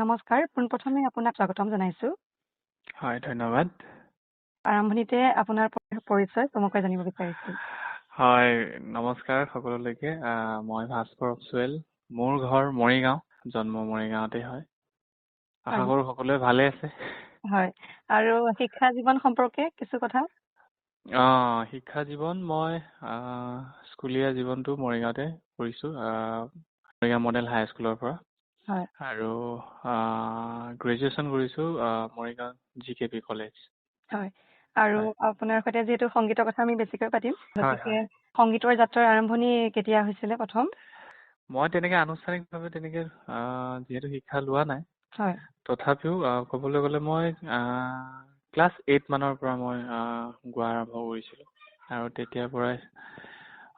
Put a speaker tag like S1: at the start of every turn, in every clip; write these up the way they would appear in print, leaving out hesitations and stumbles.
S1: নমস্কাৰ, পোনপ্ৰথমে আপোনাক স্বাগতম জনাইছো।
S2: হয়, ধন্যবাদ।
S1: আৰম্ভণিতে আপোনাৰ পৰিচয় চমুকৈ জানিব বিচাৰিছো।
S2: হয়, নমস্কাৰ সকলোলৈকে। মই ভাস্কৰ অপচুৱেল, মোৰ ঘৰ মৰিগাঁও, জন্ম মৰিগাঁৱতে হয়। আশা কৰো সকলোৱে ভালে আছে।
S1: হয়, আৰু শিক্ষা জীৱন সম্পৰ্কে কিছু কথা?
S2: শিক্ষা জীৱন মই স্কুলীয়া জীৱনটো মৰিগাঁৱতে কৰিছো, মৰিগাঁও মডেল হাইস্কুলৰ পৰা। আৰু গ্ৰেজুৱেশ্যন কৰিছো Morigaon G K P college.
S1: হয়, আৰু আপোনাৰ সৈতে যিহেতু সংগীতৰ কথা আমি বেছিকৈ পাতিম, গতিকে সংগীতৰ যাত্ৰাৰ আৰম্ভণি কেতিয়া হৈছিলে প্ৰথম?
S2: মই তেনেকে আনুষ্ঠানিকভাৱে তেনেকে যিহেতু শিক্ষা লোৱা নাই, তথাপিও ক'বলৈ গ'লে মই ক্লাছ 8 মানৰ পৰা মই গোৱা আৰম্ভ কৰিছিলো, আৰু তেতিয়াৰ পৰাই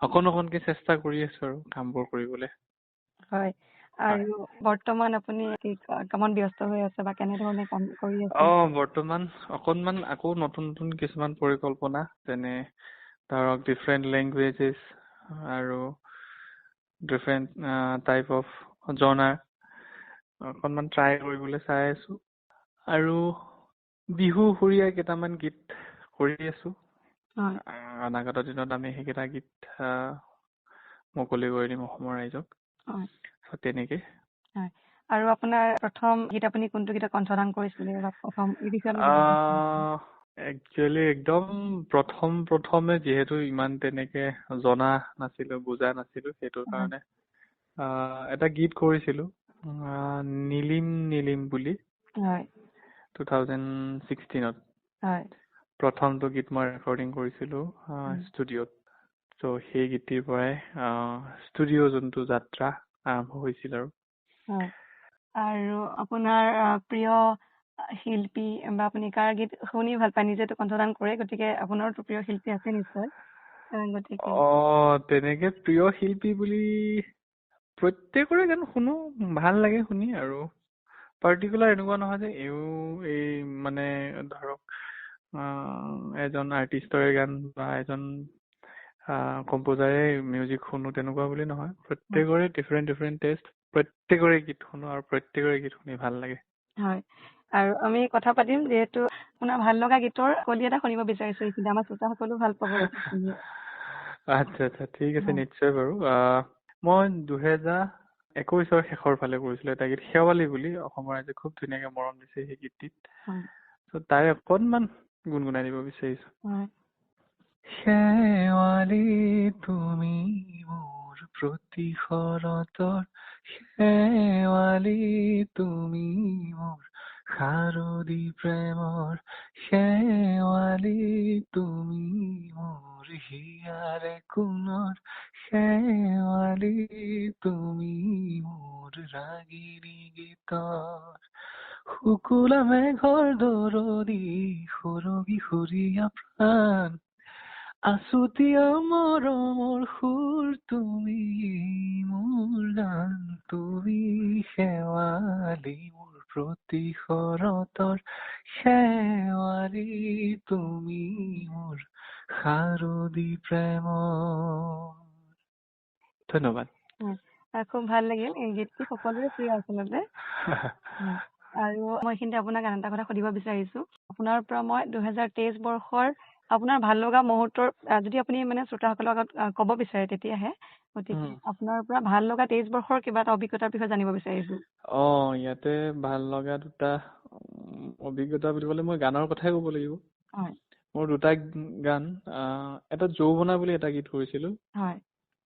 S2: অকণ অকণকে চেষ্টা কৰি আছো আৰু কামবোৰ কৰিবলৈ।
S1: হয়, আৰু বৰ্তমান আপুনি কি কামত ব্যস্ত হৈ আছে বা কেনেধৰণে কাম কৰি আছে?
S2: বৰ্তমান অকণমান আকৌ নতুন নতুন কিছুমান পৰিকল্পনা, যেনে ধৰক ডিফাৰেণ্ট লেংগুৱেজেছ আৰু ডিফাৰেণ্ট টাইপ অফ জনাৰ অকণমান ট্ৰাই কৰিবলৈ চাই আছো, আৰু বিহু সুৰীয়া কেইটামান গীত কৰি আছো। অনাগত দিনত আমি সেইকেইটা গীত মুকলি কৰি দিম অসমৰ ৰাইজক, তেনেকে।
S1: আৰু আপোনাৰ প্ৰথম গীত আপুনি কোনটো গীতত কণ্ঠদান কৰিছিলে বা প্ৰথম এই বিষয়ে?
S2: একচুৱেলি একদম প্ৰথমে যিহেতু ইমান তেনেকে জনা নাছিলো, বুজা নাছিলো, সেইটো কাৰণে এটা গীত কৰিছিলো, নীলিম নীলিম বুলি, 2016ত। প্ৰথমটো গীত মই ৰেকৰ্ডিং কৰিছিলো ষ্টুডিঅ'ত। ত' সেই গীতটিৰ পৰাই ষ্টুডিঅ' যোনটো যাত্ৰা আৰম্ভ হৈছিল। আৰু
S1: আৰু আপোনাৰ প্ৰিয় শিল্পী বা আপুনি কাৰ গীত শুনি ভাল পায়? নিজেতো কণ্ঠদান কৰে, গতিকে আপোনাৰতো প্ৰিয় শিল্পী আছে নিশ্চয়। গতিকে
S2: তেনেকে প্ৰিয় শিল্পী বুলি প্ৰত্যেকৰে গান শুনো, ভাল লাগে শুনি, আৰু পাৰ্টিকুলাৰ এনেকুৱা নহয় যে এই মানে ধৰক এজন আৰ্টিষ্টৰে গান বা এজন কম্প'জাৰে মিউজিক শুনো তেনেকুৱা বুলি নহয়। প্ৰত্যেকৰে ডিফাৰেণ্ট ডিফাৰেণ্ট টেষ্ট, প্ৰত্যেকৰে গীত শুনো আৰু প্ৰত্যেকৰে গীত শুনি ভাল লাগে।
S1: হয়, আৰু আমি কথা পাতিম যিহেতু আপোনাৰ ভাল লগা গীতৰ কলি এটা শুনিব বিচাৰিছো, এইখিনি আমাৰ শ্ৰোতাসকলেও ভাল পাব।
S2: আচ্ছা আচ্ছা, ঠিক আছে, নিশ্চয় বাৰু। মই 2021ৰ শেষৰ ফালে কৰিছিলো এটা গীত, শেৱালি বুলি, অসমৰ ৰাইজে খুব ধুনীয়াকে মৰম দিছে সেই গীতটিত। তাৰে অকণমান গুণগুণাই দিব বিচাৰিছো। শেৱালি তুমি মোৰ প্ৰতি শৰতৰ, শেৱালি তুমি মোৰ শাৰদী প্ৰেমৰ, শেৱালি তুমি মোৰ হিয়াৰে কোণৰ, শেৱালি তুমি মোৰ ৰাগিনী গীতৰ, শুকুলা মেঘৰ দৰদী সৰগী সুৰীয়া প্ৰাণ, আছুতীয়া মৰমৰ সুৰ তুমি মোৰ গান, তুমি শেৱালি মোৰ প্ৰতি শৰতৰ, শেৱালি তুমি মোৰ শাৰদী প্ৰেমৰ। ধন্যবাদ।
S1: খুব ভাল লাগিল এই গীতটি, সকলোৰে প্ৰিয় আচলতে। আৰু মই এইখিনিতে আপোনাক আন এটা কথা সুধিব বিচাৰিছো, আপোনাৰ পৰা মই 2023 বৰ্ষৰ আপোনাৰ ভাল লগা মুহূৰ্তৰ যদি আপুনি মানে শ্ৰোতাসকলৰ আগত ক'ব বিচাৰে তেতিয়াহে, গতিকে আপোনাৰ পৰা ভাল লগা 23 বৰ্ষৰ কিবা এটা অভিজ্ঞতাৰ বিষয়ে জানিব বিচাৰিছো।
S2: ইয়াতে ভাল লগা দুটা অভিজ্ঞতা বুলি ক'লে মই গানৰ কথাই ক'ব লাগিব। মোৰ দুটা গান, এটা যৌৱনা বুলি এটা গীত কৰিছিলো,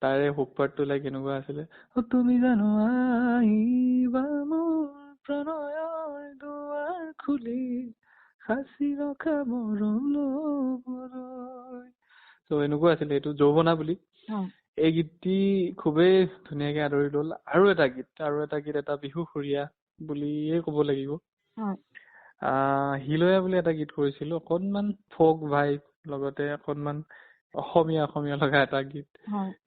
S2: তাৰে হুক পাৰ্টটো লাইক এনেকুৱা আছিলে, তুমি জানো আহিবা মোৰ প্ৰণয়ৰ দুৱাৰ খুলি, সাঁচি ৰখা মৰম ল'বলৈ। ত' এনেকুৱা আছিলে, এইটো যৌৱনা বুলি। এই গীতটি খুবেই ধুনীয়াকে আদৰি ল'ল। আৰু এটা গীত, এটা বিহু সুৰীয়া বুলিয়ে ক'ব লাগিব, হিলয়া বুলি এটা গীত কৰিছিলো, অকণমান ফ'ক ভাইব, লগতে অকণমান অসমীয়া অসমীয়া লগা এটা গীত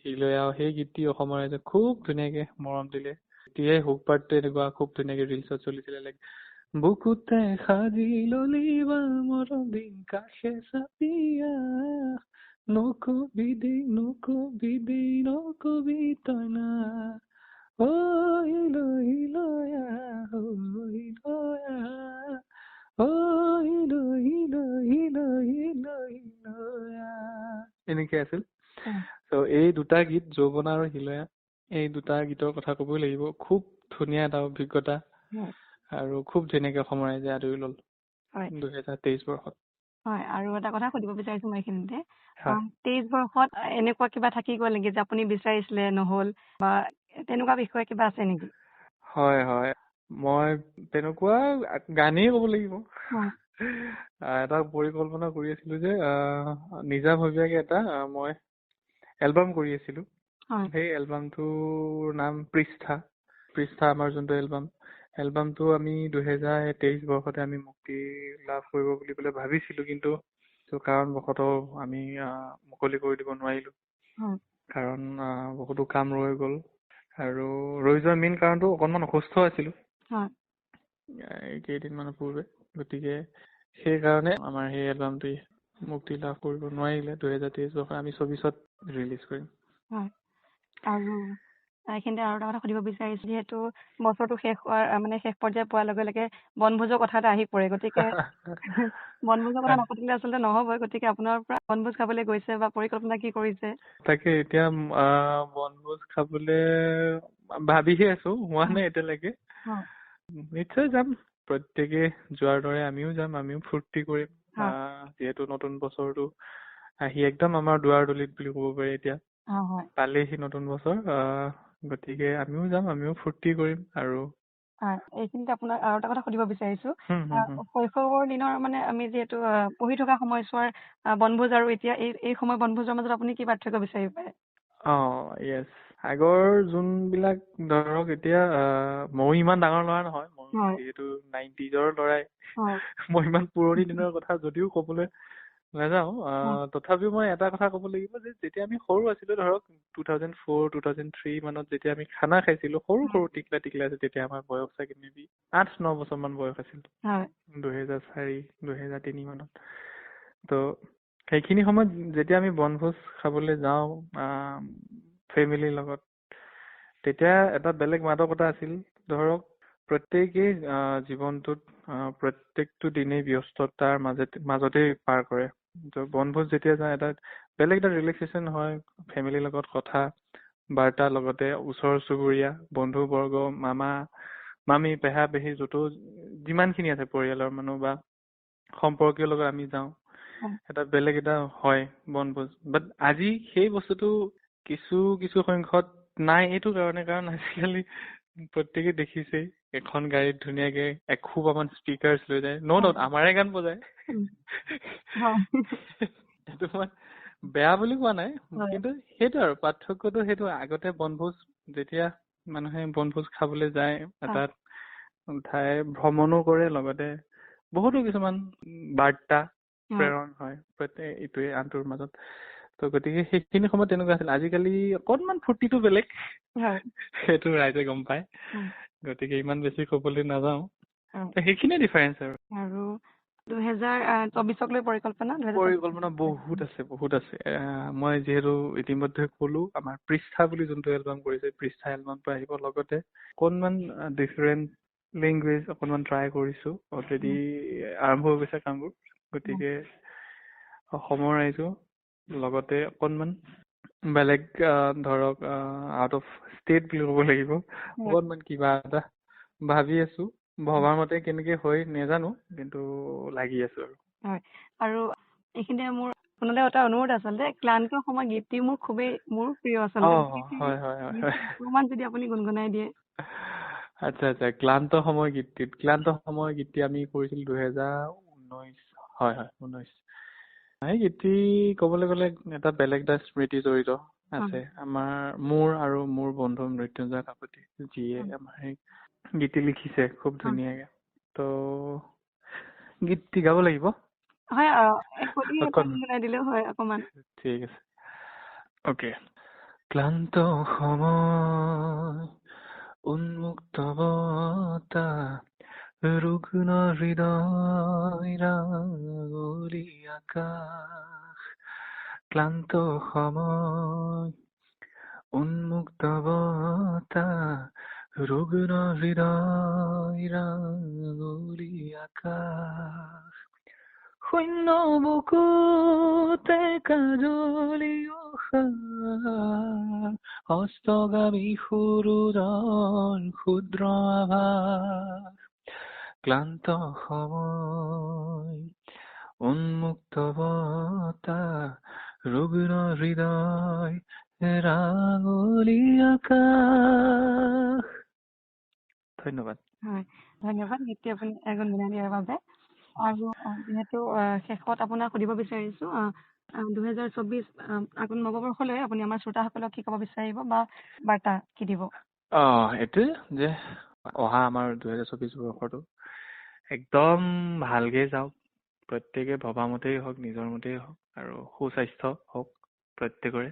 S2: হিলয়া। সেই গীতটি অসমৰ ৰাইজে খুব ধুনীয়াকে মৰম দিলে। তেতিয়াই হুক পাৰ্টটো এনেকুৱা খুব ধুনীয়াকে ৰিলচত চলিছিলে, লাইক বুকুতে সাজি ললি বা মৰম দিন কাষে চাপিয়া, নকবি দেই নকবি দেই নকবি তই না, অ হিলৈ হিলয়া হিলয়া অ হিলৈ হিলৈ হিলৈ হিলৈ হিলয়া, এনেকে আছিল। ত' এই দুটা গীত যৌৱনা আৰু হিলয়া, এই দুটা গীতৰ কথা ক'বই লাগিব। খুব ধুনীয়া এটা অভিজ্ঞতা আৰু খুব ধুনীয়াকে অসমৰ ৰাইজে আদৰি ল'ল 2023 বৰ্ষত।
S1: হয়, আৰু এটা কথা সুধিব বিচাৰিছো মই এইখিনিতে, 23 বৰ্ষত এনেকুৱা কিবা থাকি গ'ল নেকি যে আপুনি বিচাৰিছিলে নহ'ল, বা তেনেকুৱা বিষয়ে কিবা আছে নেকি?
S2: হয় হয়, মই তেনেকুৱা গানেই ক'ব লাগিব। এটা পৰিকল্পনা কৰি আছিলো যে নিজাববীয়াকে এটা মই এলবাম কৰি আছিলো। সেই এলবামটোৰ নাম পৃষ্ঠা। পৃষ্ঠা আমাৰ যোনটো এলবাম, এলবামটো আমি 2023 বৰ্ষতে আমি মুক্তি লাভ কৰিব বুলি পেলাই ভাবিছিলো, কিন্তু কাৰণবশতঃ আমি মুকলি কৰি দিব নোৱাৰিলো, কাৰণ বহুতো কাম ৰৈ গ'ল। আৰু ৰৈ যোৱাৰ মেইন কাৰণটো অকণমান অসুস্থ আছিলো কেইদিনমানৰ পূৰ্বে, গতিকে সেইকাৰণে আমাৰ সেই এলবামটোৱে মুক্তি লাভ কৰিব নোৱাৰিলে। 2023 বৰ্ষত আমি 24ত ৰিলিজ কৰিম।
S1: আৰু এইখিনিতে আৰু এটা কথা সুধিব বিচাৰিছো, যিহেতু বছৰটো শেষ হোৱাৰ মানে শেষ পৰ্যায় পোৱাৰ লগে লগে বনভোজৰ কথা এটা আহি পৰে, গতিকে বনভোজৰ কথা নাপাতিলে আচলতে নহ'বই, গতিকে আপোনাৰ পৰা বনভোজ খাবলৈ গৈছে বা পৰিকল্পনা কি কৰিছে?
S2: তাকে এতিয়া বনভোজ খাবলৈ ভাবিহে আছো, হোৱা নাই এতিয়ালৈকে। নিশ্চয় যাম, প্ৰত্যেকে যোৱাৰ দৰে আমিও যাম, আমিও ফূৰ্তি কৰিম। যিহেতু নতুন বছৰটো আহি একদম আমাৰ দুৱাৰ দলিত বুলি ক'ব পাৰি, এতিয়া পালেহি নতুন বছৰ, গতিকে আমিও যাম, আমিও ফূৰ্তি কৰিম। আৰু
S1: এইখিনিতে আপোনাক আৰু এটা কথা সুধিব বিচাৰিছো, শৈশৱৰ দিনৰ মানে আমি যিহেতু পঢ়ি থকা সময়ছোৱাৰ বনভোজ আৰু এতিয়া এই সময় বনভোজৰ মাজত আপুনি কি পাৰ্থক্য বিচাৰি পায়?
S2: য়েছ, আগৰ যোনবিলাক ধৰক এতিয়া ময়ো ইমান ডাঙৰ ল'ৰা নহয়, মই যিহেতু 90s ল'ৰাই, মই ইমান পুৰণি দিনৰ কথা যদিও ক'বলৈ নাযাওঁ, তথাপিও মই এটা কথা ক'ব লাগিব যে যেতিয়া আমি সৰু আছিলো, ধৰক 2004 2003 মানত যেতিয়া আমি খানা খাইছিলো, সৰু সৰু টিকলা টিকলা আছিল, তেতিয়া আমাৰ বয়স চাগে মে বি 8-9 বছৰ মান বয়স আছিল, 2004 2003 মানত। ত' সেইখিনি সময়ত যেতিয়া আমি বনভোজ খাবলৈ যাওঁ ফেমিলিৰ লগত, তেতিয়া এটা বেলেগ মাদকতা আছিল। ধৰক প্ৰত্যেকেই জীৱনটোত প্ৰত্যেকটো দিনেই ব্যস্ততাৰ মাজতেই পাৰ কৰে। ত' বনভোজ যেতিয়া যায় এটা বেলেগ এটা ৰিলেক্সেশ্যন হয়, ফেমিলিৰ লগত কথা বাৰ্তা, লগতে ওচৰ চুবুৰীয়া, বন্ধুবৰ্গ, মামা মামী, পেহা পেহী, য'ত যিমানখিনি আছে পৰিয়ালৰ মানুহ বা সম্পৰ্কীয় লগত আমি যাওঁ, এটা বেলেগ এটা হয় বনভোজ। বাট আজি সেই বস্তুটো কিছু কিছু সংখ্যক নাই, এইটো কাৰণে, কাৰণ আজিকালি প্ৰত্যেকে দেখিছেই এখন গাড়ীত ধুনীয়াকে এসোপামান স্পীকাৰ্ছ লৈ যায়, ন' ডাউট আমাৰে গান বজায়, সেইটো মই বেয়া বুলি কোৱা নাই, কিন্তু সেইটো আৰু পাৰ্থক্যটো সেইটো। আগতে বনভোজ যেতিয়া মানুহে বনভোজ খাবলৈ যায়, এটা ঠাই ভ্ৰমণো কৰে, লগতে বহুতো কিছুমান বাৰ্তা প্ৰেৰণ হয় প্ৰত্যেক ইটোৱে আনটোৰ মাজত। ত' গতিকে সেইখিনি সময়ত তেনেকুৱা আছিল। আজিকালি অকণমান ফূৰ্তিটো বেলেগ, সেইটো ৰাইজে গম পায়, গতিকে ইমান বেছি ক'বলৈ নাযাওঁ, সেইখিনিয়ে ডিফাৰেঞ্চ।
S1: আৰু 2024ক লৈ পৰিকল্পনা?
S2: পৰিকল্পনা বহুত আছে, বহুত আছে। মই যিহেতু ইতিমধ্যে ক'লো, আমাৰ পৃষ্ঠা বুলি যোনটো এলবাম কৰিছে, পৃষ্ঠা এলবামটো আহিব, লগতে অকণমান ডিফাৰেণ্ট লেংগুৱেজ অকণমান ট্ৰাই কৰিছো, অলৰেডি আৰম্ভ হৈ গৈছে কামবোৰ, গতিকে অসমৰ ৰাইজো লগতে অকণমান বেলেগ ধৰক আউট অফ ষ্টেট বুলি ক'ব লাগিব, অকণমান কিবা এটা ভাবি আছো, ভবাৰ মতে কেনেকে হয় নেজানো, কিন্তু লাগি আছো আৰু।
S1: হয়, আৰু এইখিনিতে মোৰ আপোনালৈ এটা অনুৰোধ, আচলতে ক্লান্ত সময় গীতটি মোৰ খুবেই মোৰ প্ৰিয় আচলতে,
S2: হয় হয় হয়,
S1: অকণমান যদি আপুনি গুণগুণাই দিয়ে।
S2: আচ্ছা আচ্ছা, ক্লান্ত সময় গীতটিত, ক্লান্ত সময় গীতটি আমি কৰিছিলো 2019, হয় হয় 19। এই গীতটি ক'বলৈ গ'লে এটা বেলেগ এটা স্মৃতি জড়িত আছে আমাৰ, মোৰ আৰু মোৰ বন্ধু মৃত্যুঞ্জয় কাকতি, যিয়ে আমাৰ সেই গীতটি লিখিছে খুব ধুনীয়াকে। ত' গীতটি গাব লাগিব। ঠিক আছে, অ'কে। ক্লান্ত সময় উন্মুক্ত বতাহ, ৰুগ্ন হৃদয় ৰাঙলী আকাশ, ক্লান্ত সময় উন্মুক্ত বতাহ, ৰুগ্ন হৃদয় ৰাঙলী আকাশ, শূন্য বুকুতে কাজলি অস্তগামী সূৰুযৰ ক্ষুদ্ৰ আভাস, ক্লান্ত সময়, উন্মুক্ত বতাহ, ৰুগ্ন হৃদয় ৰাঙলী আকাশ। ধন্যবাদ।
S1: হয়, ধন্যবাদ গীতটি আপুনি গুণগুণাই দিয়াৰ বাবে। আৰু যিহেতু শেষত আপোনাক সুধিব বিচাৰিছো, 2024 আগন্তুক নৱবৰ্ষলৈ আপুনি আমাৰ শ্ৰোতাসকলক কি ক'ব বিচাৰিব বা বাৰ্তা কি দিব?
S2: এইটোৱে যে অহা আমাৰ 2024 বৰ্ষটো একদম ভালকে যাওক, প্ৰত্যেকে ভবা মতেই হওক, নিজৰ মতেই হওক, আৰু সুস্বাস্থ্য হওক প্ৰত্যেকৰে,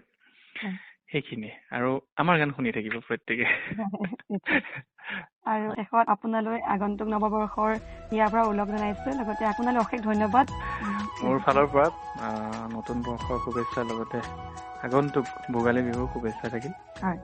S2: সেইখিনিয়ে। আৰু আমাৰ গান শুনি থাকিব প্ৰত্যেকে।
S1: আৰু শেষত আপোনালৈ আগন্তুক নৱবৰ্ষৰ ইয়াৰ পৰা ওলগ জনাইছো, লগতে আপোনালৈ অশেষ ধন্যবাদ।
S2: মোৰ ফালৰ পৰা নতুন বৰ্ষৰ শুভেচ্ছা, লগতে আগন্তুক ভোগালী বিহুৰ শুভেচ্ছা থাকিল।
S1: হয়।